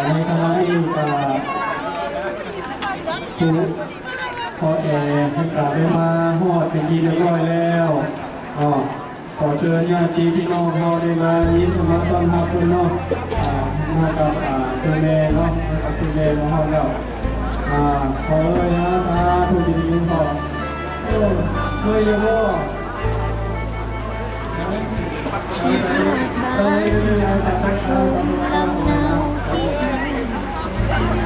ໃນຂະນະນີ້ກໍ ຜູ້ຂໍແອເພິ່ນກໍໄດ້ມາຮອດເປັນທີ່ຮຽບຮ້ອຍແລ້ວເນາະ. ຂໍເຊີນຍາດຕິພີ່ນ້ອງເຮົາໄດ້ມາຍິນດີມາຕ້ອນຮັບເພິ່ນເນາະ ອ່າ ມາກັບ ອ່າ ເຈົ້າແມ່ເນາະ ມາກັບເຈົ້າແມ່ມາຮອດແລ້ວ ອ່າ ຂໍເອີຍ ອ່າ ສາທຸ ຍິນດີເນາະ ເອີ ເອີຍ ບໍ່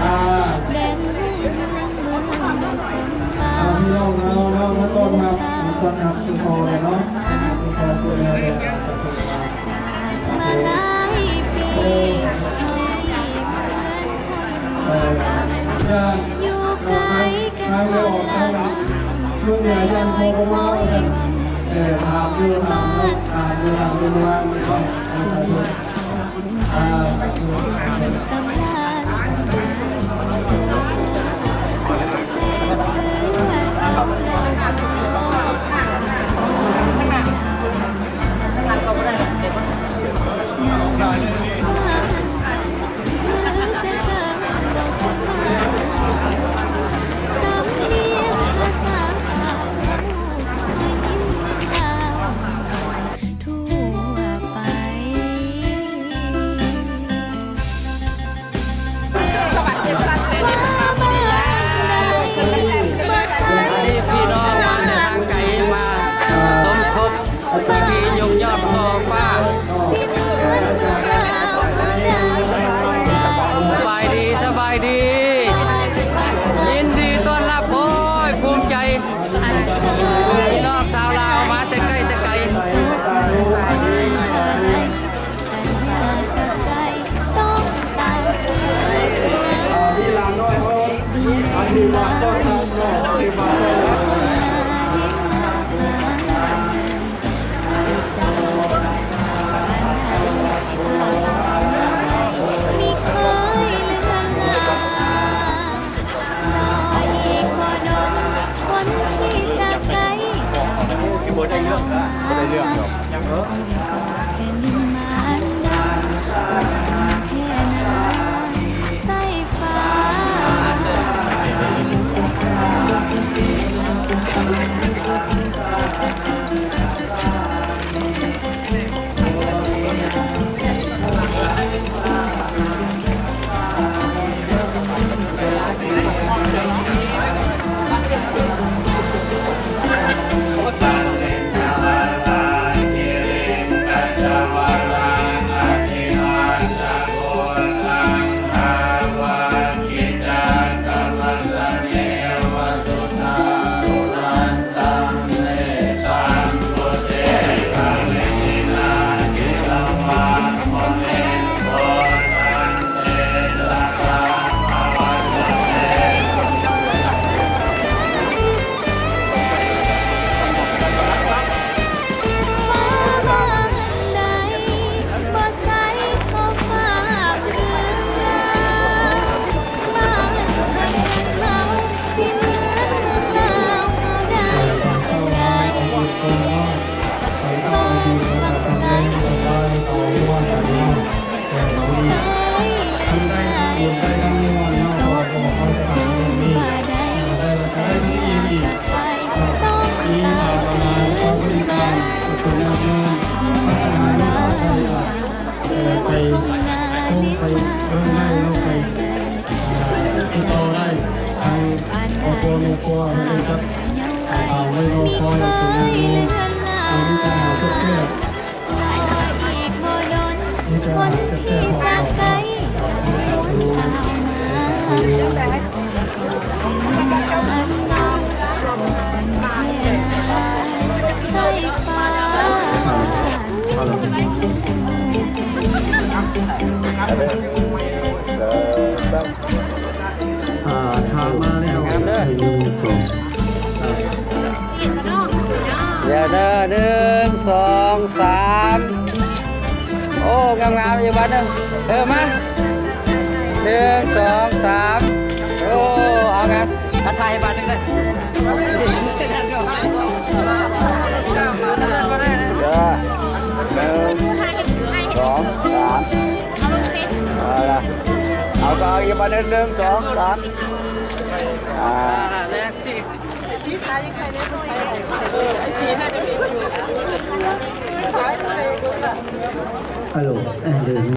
ອ່າ ພີ່ນ້ອງເຮົາເນາະ ມາຕ້ອນຮັບ ມາຕ້ອນຮັບ ເຈົ້າພໍ່ແດ່ເນາະ ເຈົ້າພໍ່ເຈົ້າແມ່ແດ່ ສາທຸ ເອີ ຢ່າ ທາງໄດ້ອອກທາງຫຼັງ ເມື່ອເດືອນຍັງບໍ່ມາ ເອີ ຖາມຢູ່ ຖາມຢູ່ ຖາມຢູ່ ຖາມຢູ່ ສາທຸ ອ່າ ສາທຸ ອັນນີ້ພີ່ນ້ອງມາແຕ່ທາງໄກ ມາສົມທົບພິທີຍົກຍອດຊ່ອຟ້າ. ສະບາຍດີ ສະບາຍດີ ຍິນດີຕ້ອນຮັບ. ໂອ້ຍ ພູມໃຈ ພີ່ນ້ອງຊາວລາວມາແຕ່ໃກ້ແຕ່ໄກ. ອ່າ ຖ້າມາແລ້ວ ງາມເດີ ໜຶ່ງ ສອງ ດຽວເດີ ໜຶ່ງ ສອງ ສາມ ໂອ້ ງາມໆ ອີກບາດໜຶ່ງ ເອີ ມາ ໜຶ່ງ ສອງ ສາມ ໂອ້ ເອົາງາມ ມາຖ່າຍບາດໜຶ່ງເດີ. มาหนึ่ง หนึ่ง สอง สาม อ่า Hello, and, uh,